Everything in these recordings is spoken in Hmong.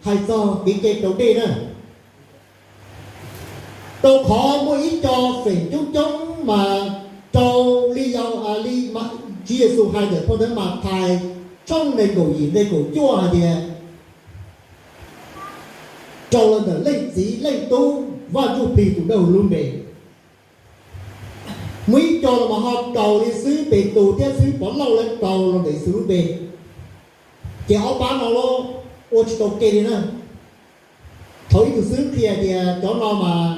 hais txog kev cai raus dej na. Rau qhov muaj ib co feem coob coob mas rau li yau li Tswv Yexus hais ntawm phau ntawv Mathais tshooj nees nkaum yim nqe kaum cuaj hais tias, rau los ntawm Leej Txiv Leej Tub Vaj Ntsuj Plig tus dawb huv lub npe. Muaj ib co los mas ho rau li xwb, Petus thiab xib hwb Pov Lauj lawv rau los ntawm Yexus lub npe. Ces ob pab no los ua tsis tau ke li na. Thaum ib tug xib hwb qhia tias cov no mas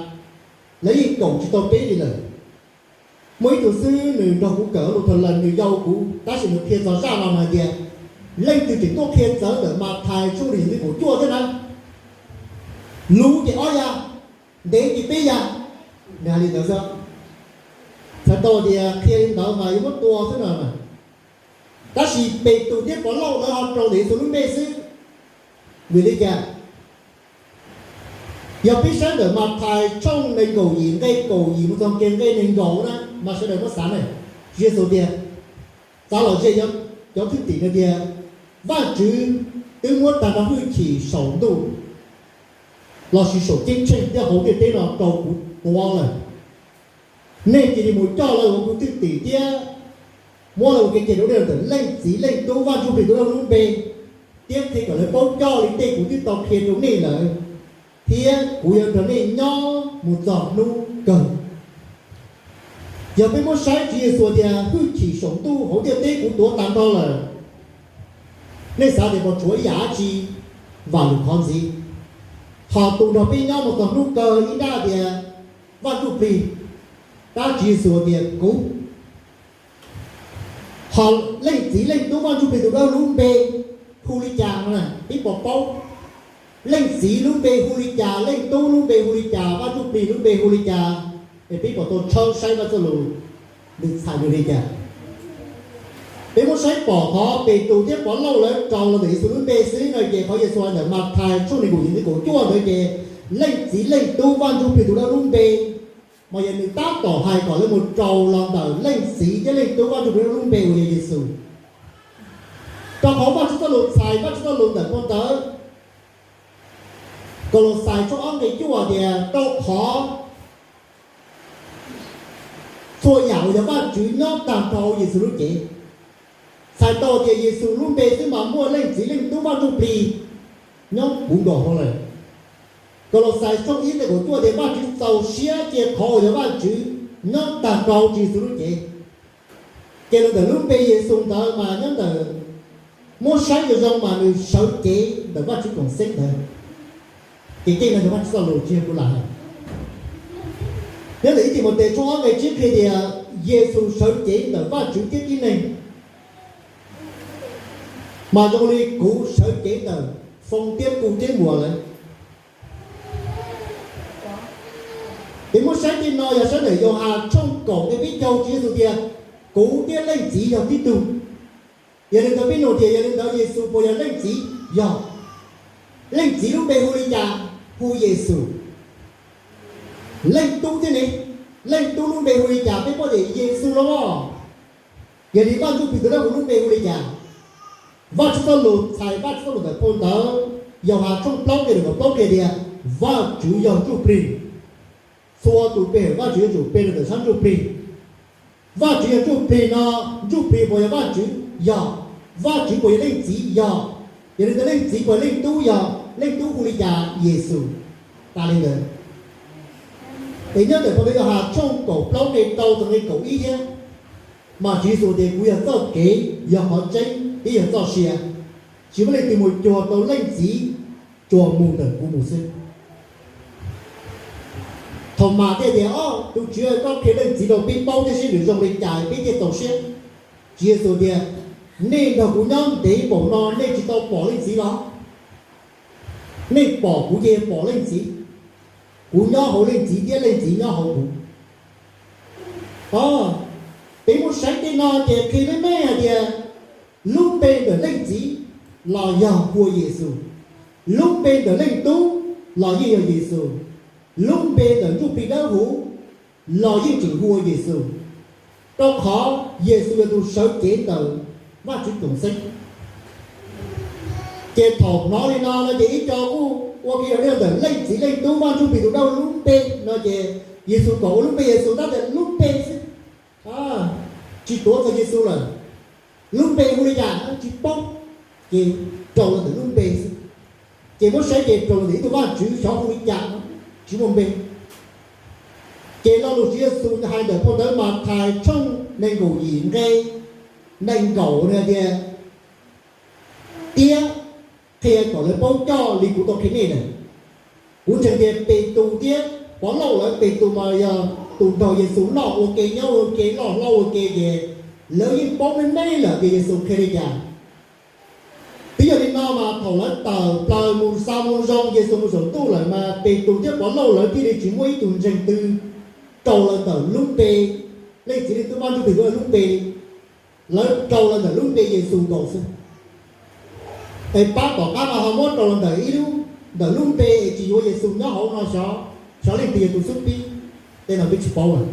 lawv yeej koom tsis tau peb li lawm. Muaj ib tug xib hwb nws nrog kuv kawm lus thaum lawm nws yau kuv tab sis nws qhia txog zaj no nws hais tias, leej twg tseem tuaj qhia txawv ntawm Mathais tshooj nees nkaum yim nqe kaum cuaj thiab na, luv ces ob yam, ntev ces peb yam. Nws hais li ntawd xwb. Txhais tau tias qhia li ntawd mas yuav muab tua xwb no. Tab sis Petus thiab Pov Lauj lawv ho rau ntawm Yexus lub npe xwb. Vim li cas? Yog peb saib ntawm Mathais tshooj nees nkaum yim nqe kaum yim mus txog kiag nqe nees nkaum na mas sawv daws muab xav na, Tswv Yexus tias, txav los ze cov thwj tim no tias, Vajtswv twb muab tag nrho hwj chim saum ntuj lossis saum ceeb tsheej thiab hauv ntiaj teb no rau kuv tuav lawm. Nej cia li mus coj lawv ua kuv thwj tim thiab muab lawv ua kev cai raus dej los ntawm Leej Txiv Leej Tub Vaj Ntsuj Plig tus dawb huv lub npe, thiab qhia kom lawv paub coj li tej kuv twb tau qhia rau nej lawm, thiab kuv yuav nrog nej nyob mus txog hnub kawg. Yog peb muab saib Tswv Yexus tias hwj chim saum ntuj hauv ntiaj teb kuv tuav tag nrho lawm, nej xav tias puas tshuav ib yam dab tsi vam lwm qhov ntxiv? Ho tus nrog peb nyob mus txog hnub kawg ib nrab tias Vaj Ntsuj Plig, tab Tswv Yexus tias kuv. Ho Leej Txiv Leej Tub Vaj Ntsuj Plig tus dawb huv lub npe hu li cas no peb puas paub? Leej Txiv lub npe hu li cas, Leej Tub lub npe hu li cas, Vaj Ntsuj Plig lub npe hu li cas? Es peb puas tau tshawb saib Vajtswv txoj lus nws txhais nws li cas? Peb muab saib pom qhov Petus thiab Pov Lauj lawv rau los ntawm Yexus lub npe xwb no ces qhov Yexus hais ntawm Mathais tshooj nees nkaum yim nqe kaum cuaj ntawd ces Leej Txiv Leej Tub Vaj Ntsuj Plig tus dawb huv lub npe, mas yog nws tab tom hais kom lawv mus rau los ntawm Leej Txiv thiab Leej Tub Vaj Ntsuj Plig lub npe uas yog Yexus. Rau qhov Vajtswv txoj lus txhais Vajtswv txoj lus ntawm phau ntawv Kaulauxais tshooj ob nqe cuaj tias, rau qhov txhua yam uas yog Vajtswv nyob tag nrho hauv Yexus lub cev. Txhais tau tias Yexus lub npe xwb mas muaj Leej Txiv Leej Tub Vaj Ntsuj Plig nyob puv nkaus hauv lawm. Kaulauxais tshooj ib nqe kaum cuaj tias Vajtswv txaus siab cia qhov uas yog Vajtswv nyob tag nrho hauv Tswv Yexus lub cev. Ces los ntawm lub npe Yexus ntawd mas nyob ntawm, muab saib zoo zoo mas nws sawv cev ntawm Vajtswv koom xeeb ntawd. Ces tej no yog Vajtswv txoj lus tsis yog kuv lam hais. Nyob ntawm ib Timautes tshooj ob nqe tsib qhia tias Yexus sawv cev ntawm Vajtswv thiab tib neeg, mas zoo li kuv sawv cev ntawm Foo thiab Ku thiab Muas lawm. Ces muab saib tej no yog saib ntawm Yauhas tshooj kaum nqe peb caug Tswv Yexus tias, kuv thiab Leej Txiv yog tib tug. Yog li ntawd peb nug tias yog li ntawd Yexus puas yog Leej Txiv? Yog. Leej Txiv lub npe hu li cas? Hu Yexus. Leej Tub thiab ne? Leej Tub lub npe hu li cas? Peb paub tias Yexus los as. Yog li Vaj Ntsuj Plig tus dawb huv lub npe hu li cas? Vajtswv txoj lus txhais Vajtswv txoj lus ntawm phau ntawv Yauhas tshooj plaub nqe nees nkaum plaub qhia tias Vajtswv yog Ntsuj Plig. Txhua tus pe hawm Vajtswv yuav tsum pe los ntawm sab Ntsuj Plig. Vajtswv yog Ntsuj Plig no, Ntsuj Plig puas yog Vajtswv? Yog. Vajtswv puas yog Leej Txiv? Yog. Yog li ntawd Leej Txiv puas yog Leej Tub? Yog. Leej Tub hu li cas? Yexus. Tas li ntawd. Es nyob ntawm phau ntawv Yauhas tshooj kaum plaub nqe rau txog nqe kaum ib thiab, mas Tswv Yexus tias kuv yog txoj kev, yog qhov tseeb thiab yog txoj sia. Tsis muaj leej twg mus cuag tau Leej Txiv, tsuas mus ntawm kuv mus xwb. Thaum mas thiaj tias, o, tus Tswv, koj qhia Leej Txiv rau peb paub thiab seb nws zoo li cas peb thiaj txaus siab. Tswv Yexus tias, nej nrog kuv nyob ntev npaum no nej tsis tau pom Leej Txiv los? Nej pom kuv ces pom Leej Txiv. Kuv nyob hauv Leej Txiv thiab Leej Txiv nyob hauv kuv. O, peb muab saib tej no ces qhia meej meej hais tias lub npe ntawm Leej Txiv los yog hu ua Yexus, lub npe ntawm Leej Tub los yeej yog Yexus, lub npe ntawm Ntsuj Plig Dawb Huv los yeej tseem hu ua Yexus, rau qhov Yexus yog tus sawv cev ntawm Vajtswv koom xeeb. Ces thaum hnov li no no ces ib co kuj ua kev ntawm Leej Txiv Leej Tub Vaj Ntsuj Plig tus dawb lub npe no ces Yexus kom ua lub npe Yexus tab tias lub npe xwb, tsis tuav txog Yexus lawm. Lub npe hu li cas tsis paub, ces rau los ntawm lub npe xwb. Ces muab saib ces rau los ntawm ib tug Vajtswv xyov hu li cas, tsis muaj npe. Ces lo lus Tswv Yexus hais ntawm phau ntawv Mathais tshooj nees nkaum yim nqe nees nkaum nws hais tias, thiab qhia kom lawv paub coj li kuv tau qhia nej lawm. Kuv ntseeg tias Petus thiab Pov Lauj lawv, Petus mas yog tus nrog Yexus noj ua ke nyob ua ke loj hlob ua ke ces lawv yeej paub meej meej lawm tias Yexus qhia li cas. Twb yog li no mas thaum lawv tawm plaws mus xa moo zoo Yexus mus saum ntuj lawm mas Petus thiab Pov Lauj lawv thiaj li tsis muaj ib tug ntseeg twg rau los ntawm lub npe Leej Txiv Leej Tub Vaj Ntsuj Plig lub npe, lawv rau los ntawm lub npe Yexus nkaus xwb. Es pab tom qab mas ho muab rau los ntawm ib lub, ntawm lub npe es tsis yuav Yexus nyob hauv no xyov, xyov leej twg yog tus xub pib, tej no peb tsis paub lawm.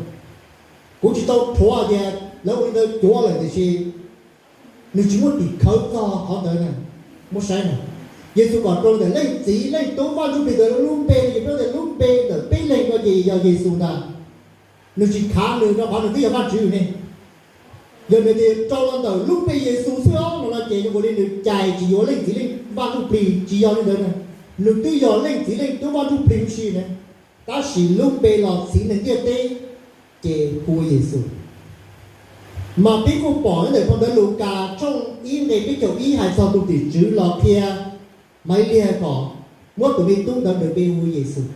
Kuv tsis tau rhuav tias lawv ua li ntawd cuav lawm tiam sis nws tsis muaj tim khawv txog qhov ntawd na. Muab saib na, Yexus kom rau ntawm Leej Txiv Leej Tub Vaj Ntsuj Plig ntawd lub npe no ces peb tias lub npe ntawm peb leeg no ces yog Yexus ntag. Nws tsis khav nws rau qhov nws twb yog Vajtswv ne. Yog nws tias rau los ntawm lub npe Yexus xwb os no no ces zoo nkaus li nws cais tsis yuav Leej Txiv Leej Vaj Ntsuj Plig, tsis yog li ntawd na. Nws twb yog Leej Txiv Leej Tub Vaj Ntsuj Plig huv si na, tab sis lub npe los txhiv neeg ntiaj teb ces hu ua Yexus. Mas peb kuj pom nyob ntawm phau ntawv Lukas tshooj ib nqe peb caug ib hais txog tus tim tswv los qhia Maivliag kom muab tus me tub ntawd nws npe hu ua Yexus.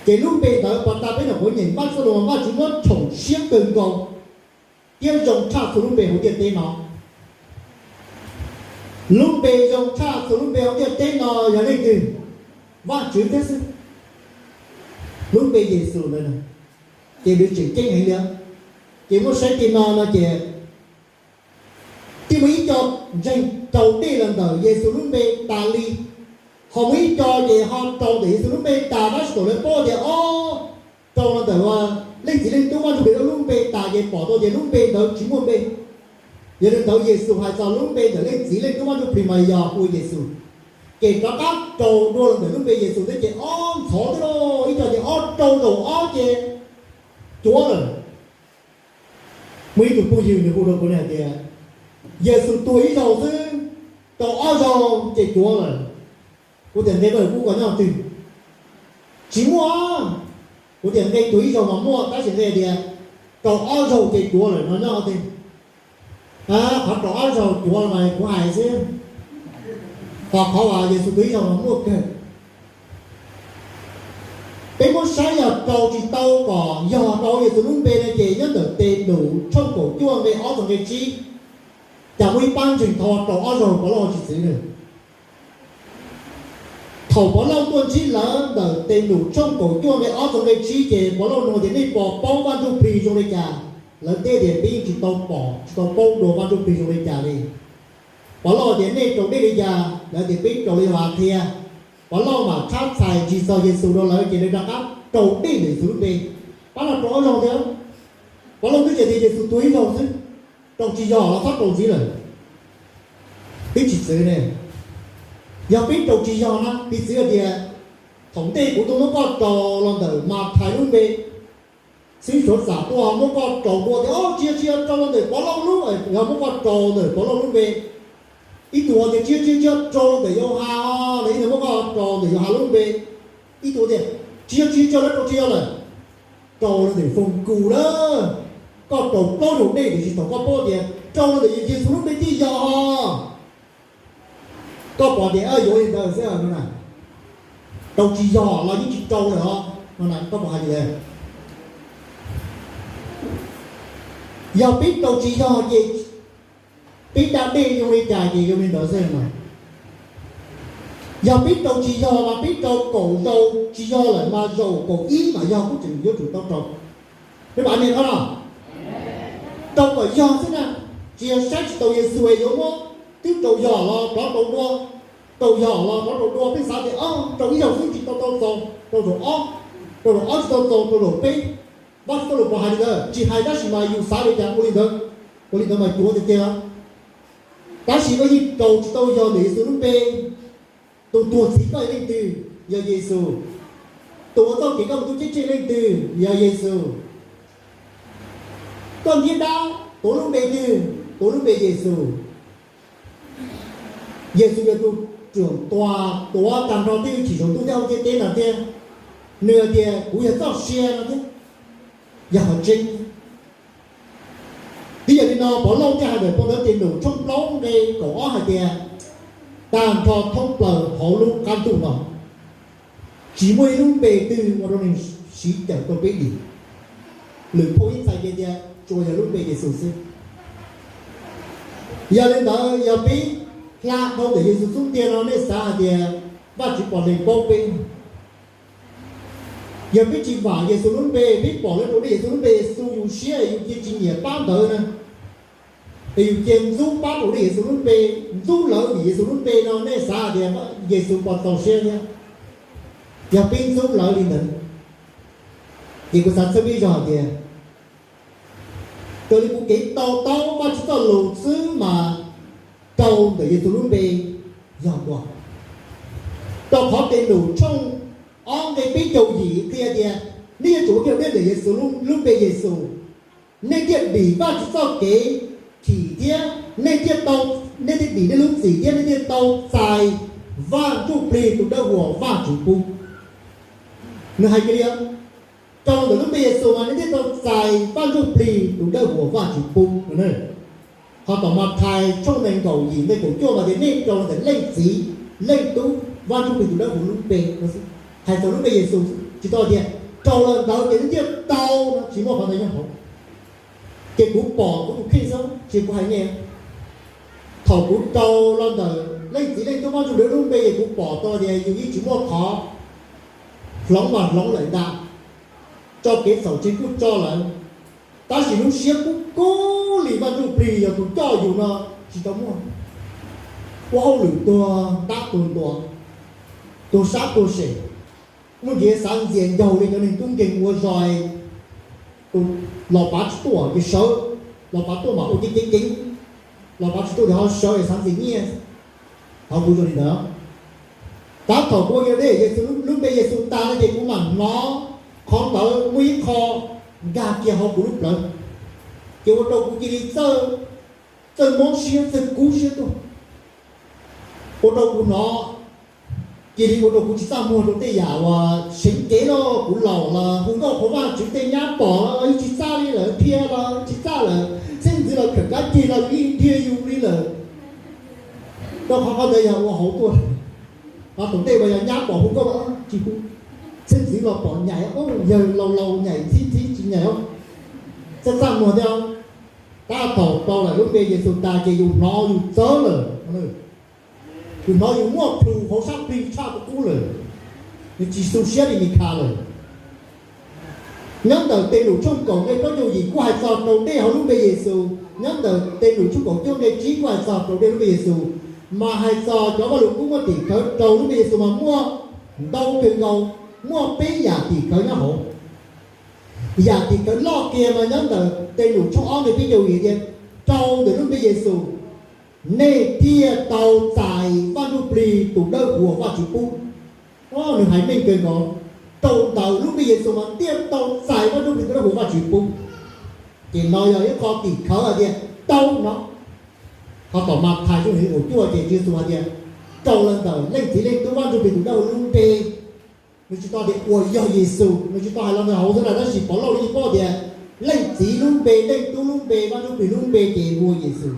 Ces lub npe ntawd pas tas peb nyuam qhuav nyeem Vajtswv txoj lus, Vajtswv muab tshoom siab kawg nkaus thiab zoo tshaj txhua lub npe hauv ntiaj teb no. Lub npe zoo tshaj txhua lub npe hauv ntiaj teb no yog leej twg? Vajtswv thiab xwb. Lub npe Yexus ntawd ces nws tseem ceeb heev li. Ces muab saib tim no no ces thiaj muaj ib co ntseeg raus dej los ntawm Yexus lub npe tas li. Ho muaj ib co ces ho raus ntawm Yexus lub npe tas tab sis thaum lawv paub tias o, raus los ntawm Leej Txiv Leej Tub Vaj Ntsuj Plig lub npe tas ces pom tau tias lub npe ntawd tsis muaj npe. Yog li ntawd Yexus hais txog lub npe ntawm Leej Txiv Leej Tub Vaj Ntsuj Plig mas yog hu Yexus. Ces rov qab raus dua los ntawm lub npe Yexus thiab ces ob ntxhov thiab lauj, ib co ces ob rau zaum ob ces cuav lawm. Muaj ib tug phooj ywg nws hu rau kuv hais tias, Yexus tuag ib zaug xwb, rau ob zaug ces cuav lawm. Kuv tias nqe koj kuv koj nyob twg? Tsis muaj. Kuv tias nqe tuag ib zaug mas muaj, tab sis nqe tias rau ob zaug ces cuav lawm no nyob twg? Qhov rau ob zaug cuav mas kuv hais xwb, ho qhov uas Yexus tuag ib zaug mas muaj kawg. Peb muab saib yog rau tsis tau kom yog rau Yexus lub npe no ces nyob ntawm Tes Num tshooj kaum cuaj nqe ob txog nqe tsib, cas muaj ib pab ntseeg thov rau ob zaug Pov Lauj tsis txwv lawm. Thaum Pov Lauj tuaj ntsib lawv ntawm Tes Num tshooj kaum cuaj nqe ob txog nqe tsib ces Pov Lauj nug tias nej puas paub Vaj Ntsuj Plig zoo li cas? Lawv teb tias peb yeej tsis tau pom tsis tau paub dua Vaj Ntsuj Plig zoo li cas li. Pov Lauj tias nej raus dej li cas? Lawv tias peb raus li Yauhas qhia. Pov Lauj mam tshab txhais ntsis txog Yexus rau lawv ces lawv rov qab raus dej ntawm Yexus lub npe. Pab no rau ob zaug thiab. Pov Lauj twb tsis tias Yexus tuag ib zaug xwb, rau tsis yog los txhob rau ntxiv lawm. Peb tsis txwv ne. Yog peb rau tsis yog na, piv txwv hais tias thaum ntej kuv tuaj muab koj rau los ntawm Mathais lub npe, xib suav xam tuaj muab koj rau dua tias o tsis yog, tsis yog, rau los ntawm Pov Lauj lub, yog muab koj rau ntawm Pov Lauj lub npe. Ib tug tias tsis yog, tsis yog, tsis yog, rau los ntawm Yauhas, ib tug muab koj rau ntawm Yauhas lub npe. Ib tug tias tsis yog, tsis yog, tsis yog, lawv rau tsis yog lawm, rau los ntawm Foom Kus lawm. Koj rau plaub zaug dej tiam sis thaum koj paub tias rau los ntawm Yexus lub npe thiaj yog. Koj pom tias yuav li ntawd xwb no na, rau tsis yog los yeej tsis rau lawm os no na, koj pom hais li ntawd. Yog peb rau tsis yog ces peb da dej zoo li cas ces zoo li ntawd xwb mas. Yog peb rau tsis yog mas peb rau kaum zaus tsis yog lawm mas zaum kaum ib mas yog kuj tseem yuav tsum tau rau. Peb mam li qhov no rau kom yog xwb na, tsis yog saib tsis taus Yexus es yuav muab twb rau yog los rov rau dua, rau yog los rov rau dua, peb xav tias o rau ib zaug xwb tsis tau tau txaus, rau zaum ob, rau zaum ob tsis tau txaus, rau zaum peb. Vajtswv txoj lus puas hais li ntawd? Tsis hais, tab sis mas yus xav li cas ua li ntawd, ua li ntawd mas cuav tiag tiag. Tab sis koj yeej raug tsis tau yog ntawm Yexus lub npe. Tus tuag txhiv koj yog leej twg? Yog Yexus. Tus ua txoj kev koj mus ntuj ceeb tsheej leej twg? Yog Yexus. Koj ntiab dab tuav lub npe twg? Tuav lub npe Yexus. Yexus yog tus ruam tuag tuav tag nrho tej chim saum ntuj thiab hauv ntiaj teb no thiab. Nws hais tias kuv yog txoj sia no thiab, yog qhov tseeb. Twb yog li no Pov Lauj thiaj hais ntawm phau ntawv Tes Num tshooj plaub nqe kaum ob hais tias, tag nrho thoob plaws hauv lub qab ntuj no tsis muaj ib lub npe twg ua rau nws siv cawm tau peb dim. Lwm phau ib txhais tias tsuas yog lub npe Yexus xwb. Yog li ntawd yog peb hla dhau ntawm Yexus xub ntiag no nej xav hais tias Vajtswv puas lees paub peb? Yog peb tsis vam Yexus lub npe, peb pom lawv rau dej Yexus lub npe, Yexus yus siab yus cia tsis nyiam pab ntawd na, es yus cia ntxub pab rau dej Yexus lub npe, ntxub lawv vim Yexus lub npe no nej xav hais tias Yexus puas txaus siab thiab? Yog peb ntxub lawv li ntawd, ces kuv xav txhawb peb zog hais tias, raws li kuv kev to taub Vajtswv txoj lus xwb mas raug ntawm Yexus lub npe yog dua. Rau qhov Tes Num tshooj ob nqe peb caug yim qhia tias, nej yuav tsum ua kiag dej ntawm Yexus lub npe Yexus, nej thiaj dim Vajtswv txoj kev chim thiab nej thiaj tau, nej thiaj dim nej lub txim thiab nej thiaj tau txais Vaj Ntsujplig tus dawb huv Vajtswv pub. Nws hais kiag li, raug ntawm lub npe Yexus mas nej thiaj tau txais Vaj Ntsujplig tus dawb huv Vajtswv pub. Ho tom Mathais tshooj nees nkaum yim nqe kaum cuaj mas tias nej raug ntawm Leej Txiv, Leej Tub, Vaj Ntsujplig tus dawb huv lub npe. Hais txog lub npe Yexus tsis tau tias raug los ntawd ces nej thiaj tau no, tsis muaj qhov ntawd nyob hauv. Ces kuv pom kuv tus kheej xwb ces kuv hais nej, thaum kuv raug los ntawm Leej Txiv Leej Tub Vaj Ntsujplig lub npe ces kuv pom tau tias yus yeej tsis muaj qhov hloov mas hloov lawm ntag, tso kev txhaum tseg kuj tso lawm, tab sis lub siab kub kub li Vaj Ntsujplig yog tus coj yus no tsis tau muaj. Ua hauj lwm tuag ntab tuag ntua, tuag sab tuag sem, muaj ntsis xav ntxias ncaug li cov neeg tub nkeeg ua zog, tus los pav tsis tuaj ces sawv, los pav tuaj mas ua ceev ceev ceev, los pav tsis tuaj ces ho sawv es xav ntxias nyiaj. Qhov kuv zoo li ntawd, tab thaum kuv ua kiag dej Yexus lub npe Yexus tas no ces kuv mam hnov qhov ntawd muaj ib qho nkag kiag hauv kuv lub plawv, ces ua rau kuv cia li txawj, txawj mob siab txawj kub siab tuaj, ua rau kuv hnov, cia li ua rau kuv tsis txaj muag rau tej yam uas seev cev los kuv laus los hu nkauj qhuas Vajtswv tej nyab pom los yeej tsis txaj li lawm, dhia los tsis txaj lawm, xeeb ntxwv los khawm kab ceg los yeej dhia yus li lawm. Rau qhov qhov ntawd yog ua hauv tuaj, ho tom ntej uas yog nyab pom hu nkauj tsis hu, xeeb ntxwv los pom nyaim, yawg laus laus nyaim ntxhib ntxhib tsis nyaim os. Txaj txaj muag thiab. Tab thaum tau lawm lub npe Yexus tas ces yus hnov yus txawv lawm, yus hnov yus muaj plhus hauv sab plig tshaj qub lawm, nws tsis xu siab li Mikhas lawm. Nyob ntawm Tes Num tshooj kaum nqe plaub caug yim kuj hais txog raug dej hauv lub npe Yexus, nyob ntawm Tes Num tshooj kaum cuaj nqe tsib kuj hais txog raug dej lub npe Yexus, mas hais txog cov Vajluskub muaj tim khawv raug lub npe Yexus mas muaj ntau kawg nkaus, muaj peb yam tim khawv nyob hauv. Yam tim khawv loj kiag mas nyob ntawm Tes Num tshooj ob nqe peb caug yim tias, raug ntawm lub npe Yexus, nej thiaj tau txais Vaj Ntsujplig tus dawb huv Vajtswv pub. Nws hais meej kawg nkaus, raug ntawm lub npe Yexus mas thiaj tau txais Vaj Ntsujplig tus dawb huv Vajtswv pub. Ces no yog ib qho tim khawv hais tias tau no. Ho tom Mathais tshooj nees nkaum cuaj ces Tswv Yexus hais tias, raug los ntawm Leej Txiv Leej Tub Vaj Ntsujplig tus dawb huv lub npe. Nws tsis tau tias uas yog Yexus, nws tsis tau hais los ntawm hauv xwb na, tab sis Pov Lauj yeej paub tias Leej Txiv lub npe, Leej Tub lub npe, Vaj Ntsujplig lub npe ces hu ua Yexus.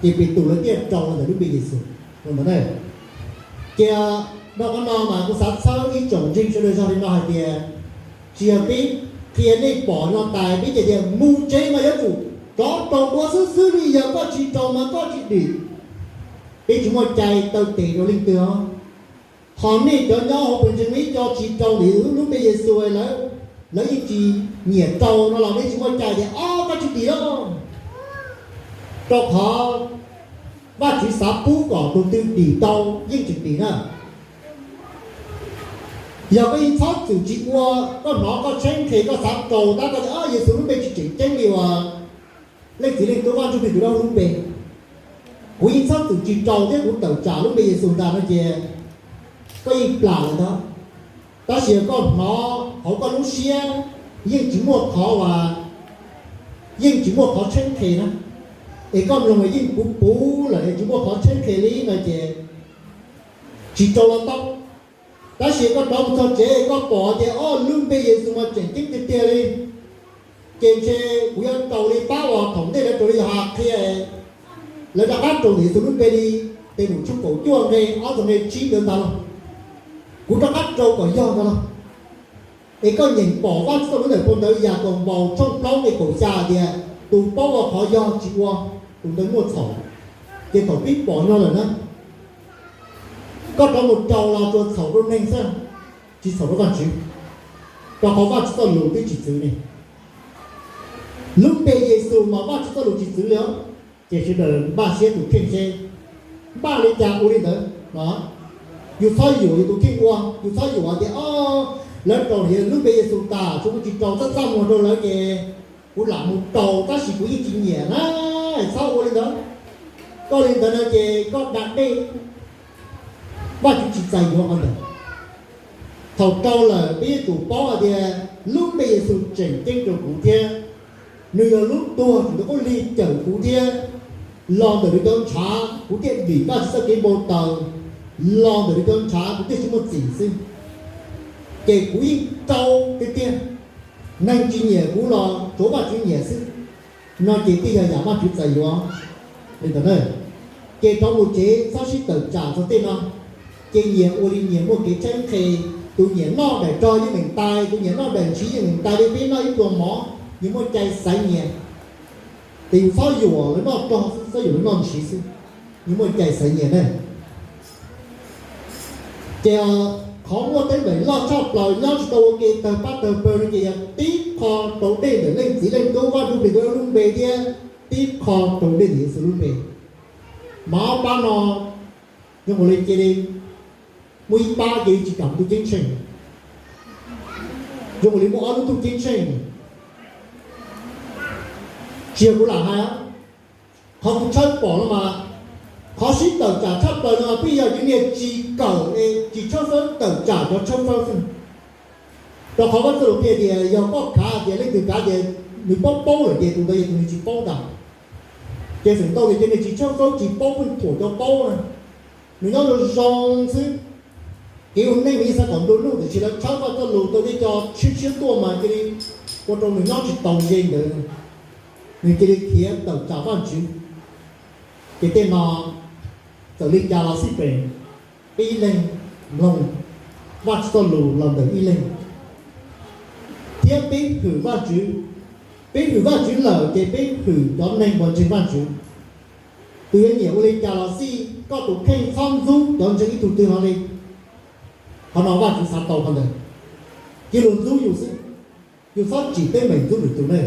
Ces Petus lawv thiaj raug los ntawm lub npe Yexus. Ces dhau qhov no mas kuv xav txhawb ib tsoom ntseeg sawv daws zog li no hais tias, tsis yog peb qhia nej pom no tas peb cia tias mus tsev mas yuav tsum rov raug dua xwb xwb li, yog koj tsis raug mas koj tsis dim. Peb tsis muaj cai taw tes rau leej twg os. Ho nej cov nyob hauv pawg ntseeg ib co tsis raug ntawm lub npe Yexus lawm, lawv yeej tsis nyiam raug no los nej tsis muaj cai tias ob koj tsis dim lauj. Rau qhov Vajtswv xav pub kom tus twg dim tau yeej tseem dim na. Yog koj yeej txhob txwm tsis ua, koj hnov koj tshaib nqhis koj xav raug tab koj tias Yexus lub npe tsis tseem ceeb li uas Leej Txiv Leej Tub Vaj Ntsujplig tus dawb huv lub npe. Kuv yeej txhob txwm tsis rau thiab kuv tawm tsam lub npe Yexus ntag no ces koj yeej plam lawm ntag. Tab sis yog koj hnov hauv koj lub siab yeej tsis muaj qhov uas, yeej tsis muaj qhov tshaib nqhis na, es koj mloog yeej puv puv lawm es tsis muaj qhov tshaib nqhis li no ces tsis rau los tau. Tab sis koj rov mus txog tsev koj pom tias o lub npe Yexus mas tseem ceeb tiag tiag li, ces ntshe kuv yuav rau li pab uas thaum ntej lawv raug li Yauhas qhia, lawv rov qab rau ntawm Yexus lub npe li Petus tshooj kaum cuaj nqe ob txog nqe tsib ntawd ntag los, kuv rov qab rau kom yog ntag los. Es koj nyeem pom Vajtswv txoj lus ntawm phau ntawv Yakaunpaus tshooj plaub nqe kaum xya tias tus paub ua qhov yog tsis ua, tus ntawd muaj txhaum. Ces thaum pib pom no lawm na, koj rov mus rau los tsuas txhaum rau neeg xwb, tsis txhaum rau Vajtswv, rau qhov Vajtswv txoj lus twb tsis txwv li. Lub npe Yexus mas Vajtswv txoj lus tsis txwv li os. Ces sawv daws npaj siab tus kheej seb npaj li cas ua li ntawd no. Yus txhob yuam yus tus kheej ua, yus txhob yuam tias o lawv rau lub npe Yexus tas tsuas kuv tsis rau, txaj txaj muag rau lawv ces kuv lam mus rau tab sis kuv yeej tsis nyiam na. Txhob ua li ntawd. Koj li ntawd no ces koj da dej, Vajtswv tsis txais yuav qhov ntawd. Thaum rau lawm peb yuav tsum paub hais tias lub npe Yexus tseem ceeb rau kuv thiab, nws yog lub tuag tseem ntawm koj lig cawm kuv thiab. Los ntawm nws cov ntshav kuv thiaj dim Vajtswv txoj kev npau taws, los ntawm nws cov ntshav kuv thiaj tsis muaj txim xwb. Ces kuv yeej rau tiag tiag, neeg tsis nyiam kuv los tsuav Vajtswv nyiam xwb, no ces thiaj yog yam Vajtswv txais yuav li ntawd na. Ces rov mus tsev txhob sib tawm tsam txog tej no, ces nyias ua li nyias muaj kev tshaib nqhis, tus nyiam noj daim rog yeej meem tais, tus nyiam noj daim ntshiv yeej meem tais li peb noj ib pluag mov, nyias muaj cai xaiv nyias. Ces yus txhob yuam lawv noj rog xwb, txhob yuam lawv noj ntshiv xwb, nyias muaj cai xaiv nyias ne. Ces qhov muaj teeb meem loj tshaj plaws nyob tsis tau ua ke tawg pab tawg pawg no ces yog tib qho rau dej ntawm Leej Txiv Leej Tub Vaj Ntsuj Plig Nkaus lub npe thiab tib qho rau dej ntawm Yexus lub npe. Mas ob pab no zoo nkaus li cia li muaj ib pab cia li tsis kam tus ceeb tsheej, zoo nkaus li muaj ob lub tuj ceeb tsheej. Tsis yog kuv lam hais, qhov kuv tshawb pom no mas, qhov sib tawm tsam tshaj plaws no mas pheej yog cov niag tsis kawm, tsis tshawb fawb tawm tsam cov tshawb fawb xwb. Rau qhov Vajtswv txoj lus qhia tias yog koj khav tias leej twg khav tias nws paub paub lawm ces tus ntawd yog tus nws tsis paub ntag. Ces feem ntau tias cov niag tsis tshawb fawb tsis paub pheej thuam cov paub na, nws nyob zoo zoo xwb. Kev ua neej nws xav kom nplua nuj tiam sis lawv tshawb Vajtswv txoj lus tau tej co tshiab tshiab tuaj mas cia li ua rau nws nyob tsis tau ze ntawd, nws cia li khiav tawm tsam Vajtswv. Ces tej no txawm li cas los xij peem, peb ib leeg mloog Vajtswv txoj lus los ntawm ib leeg, thiab peb hwm Vajtswv. Peb hwm Vajtswv lawm ces peb hwm cov neeg uas ntseeg Vajtswv. Tus yuav nyiam ua li cas los xij, koj tus kheej txhob ntxub cov ntseeg ib tug twg hlo li. Qhov no Vajtswv xav tau qhov ntawd, cia li ntxub yus xwb. Yus txhob tsim teeb meem ntxub lwm tus ne.